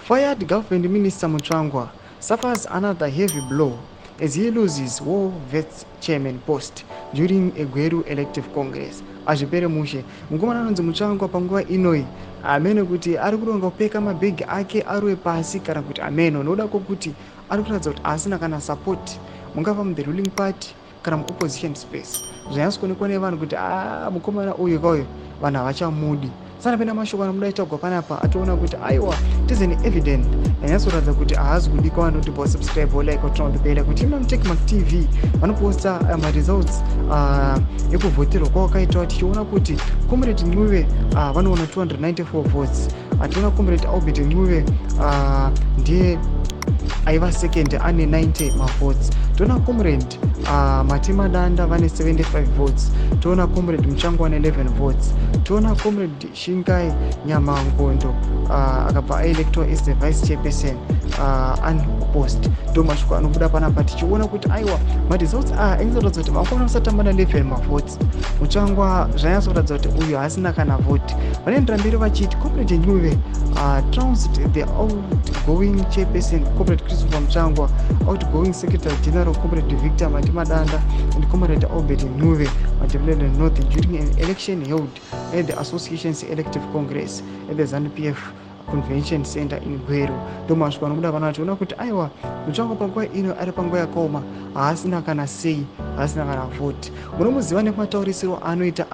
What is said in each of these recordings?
Fired government minister Mutsvangwa suffers another heavy blow as he loses war vets chairman post during a Gweru elective congress. Azvipere mushe. Mukomana anonzi Mutsvangwa panguva inoi amene kuti ari kuronga kupeka mabhegi ake arove pasi kana kuti ameno, nokuda kwokuti ari kuratidza kuti haasina kana support, mungava muthe ruling party kana muopposition space. Zvanyatso kuonekwa nevanhu kuti a mukomana uyu kauyu vanhu havachamudi. Sanapenda mashoko anomuda itagwa panapa, atoona kuti aiwa, tize neevident yanyatsoratidza kuti haazi kudikwa. Vanoti subscribe, like, turn on the bell kuti iMamTechMark TV vanoposta maresults ekuvhoterwa kwawakaitwa, tichiona kuti Comrade Ncube vanoona 294 votes. Ationa Comrade Albert Ncube ndiye aiva second ane 90 mavotes. Toona Comrade Matemadanda vane 75 votes. Toona Comrade Mutsvangwa ane 11 votes. Toona Comrade Shingai Nyamangondo akabva aelectwa as the vice chairperson unopposed. Ndo mashoko anobuda panapa, tichiona kuti aiwa, maresults aya anyatsoratidza kuti vakomana vasatamba na11 mavotes. Mutsvangwa zvanyatsoratidza kuti uyu haasina kana vote. Vanoendera mberi vachiti Comrade Ncube trounced the outgoing chairperson Comrade Christopher Mutsvangwa, outgoing secretary general Comrade Victor Matemadanda and Comrade Albert Ncube, Matabeleland North, during an election held at the association's elective congress at the ZANU-PF Convention Center in Gweru. Ndo mashoko anobuda pano, achiona kuti aiwa, Mutsvangwa panguva ino ari panguva yakaoma, haasina kana sei, haasina kana vhoti. Munomuziva nemataurisiro anoita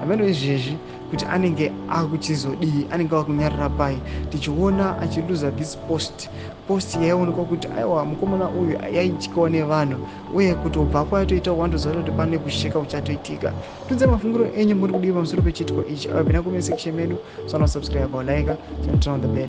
ameno izvezvi kuti anenge akuchizodii, anenge akunyarira pai, tichiona achiluza this post, post yaionekwa kuti aiwa, mukomana uyu yaityiwa nevanhu, uye kutobva kwatoita wandoziva kuti pane kusheka kuchatoitika. Tunze mafungiro enyu, muri kudii pamusoro pechiitiko ichi? Apina comment section medu. Sana subscribe, like, turn on the bell.